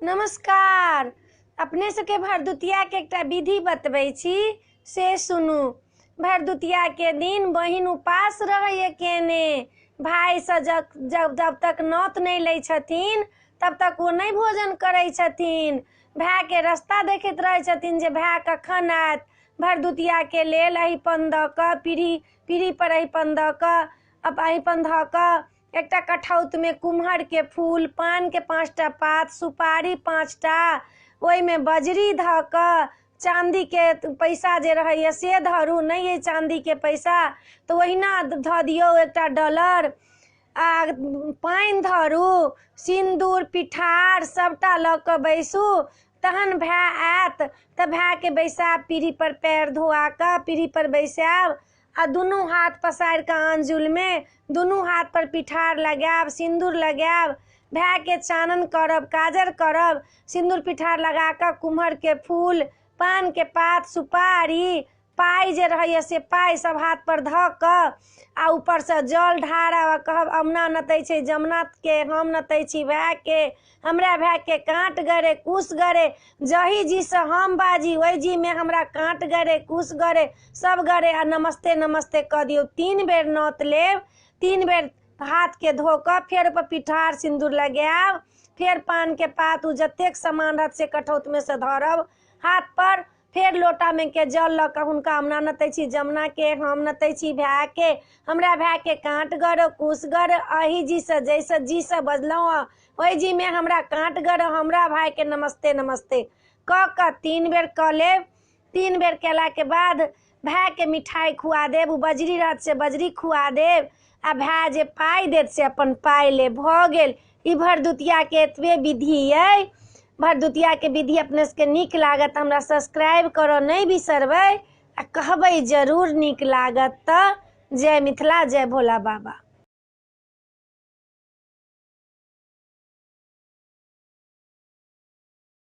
नमस्कार। अपने सबके भरदुतियाके एकटा विधि बतबै छी, से सुनू। भरदुतियाके दिन बहिन उपास रहैए केने, भायसँ जब जब तक नौत नहि लै छथिन तब तक ओ नहि भोजन करै छथिन। भायके रस्ता देखैत रहै छथिन जे भाय कखन आयत। भरदुतियाके लेल अहिपन दऽ कऽ, पीढ़ी पीढ़ीपर अहिपन दऽ कऽ, अहिपन धऽ कऽ एकटा कठौतमे कुम्हरके फूल, पानके 5टा पात, सुपारी 5टा, ओहिमे बजरी धऽ कऽ, चाँदीके पैसा जे रहैए से धरू, नहि अइ चाँदीके पैसा तऽ ओहिना धऽ दियौ एकटा डॉलर, आ पानि धरू, सिन्दूर पिठार सबटा लऽ कऽ बैसू। तहन भाय आयत तऽ भायके बैसायब, पीढ़ीपर पएर धोआ कऽ पीढ़ीपर बैसायब आ दुनू हाथ पसारि कऽ आँजुलमे दुनू हाथ पर पिठार लगायब, सिन्दूर लगायब, भायके चानन करब, काजर करब, सिन्दूर पिठार लगा कऽ कुम्हरके फूल, पानके पात, सुपारी, पाइ जे रहैए से पाइ सब हाथ पर धऽ कऽ आ ऊपरसँ जल ढारब आ कहब अमुना नतै छै जमुनाके, हम नतै छी भायके, हमरा भायके काँट गरे कुश गरे, जही जीसँ हम बाजी ओहि जीमे हमरा काँट गरे कुश गरे सब गरे, आ नमस्ते नमस्ते कऽ दियौ। 3 बेर नौत लेब, 3 बेर हाथके धो कऽ फेर ओहिपर पिठार सिन्दूर लगायब, फेर पानके पात ओ जतेक सामान रहत से कठौतमे से धरब हाथ पर, फेर लोटामे के जल लऽ कऽ हुनका अमुना नतै छी जमुनाके, हम नतै छी भायके, हमरा भायके काँट गरो कुश गरो, अही जीसँ जैसँ जीसँ बजलहुँ हँ ओहि जीमे हमरा काँट गरो, हमरा भायके नमस्ते नमस्ते कऽ कऽ 3 बेर कऽ लेब। 3 बेर केलाके बाद भायके मिठाइ खुआ देब, ओ बजरी रहत से बजरी खुआ देब, आ भाय जे पाइ देत से अपन पाइ लेब। भऽ गेल ई भरदुतियाके एतबे विधि अइ। भरदुतियाके विधि अपने सबके नीक लागत हमरा सब्सक्राइब करऽ नहि बिसरबै आ कहबै जरूर नीक लागत। तऽ जय मिथिला, जय भोला बाबा।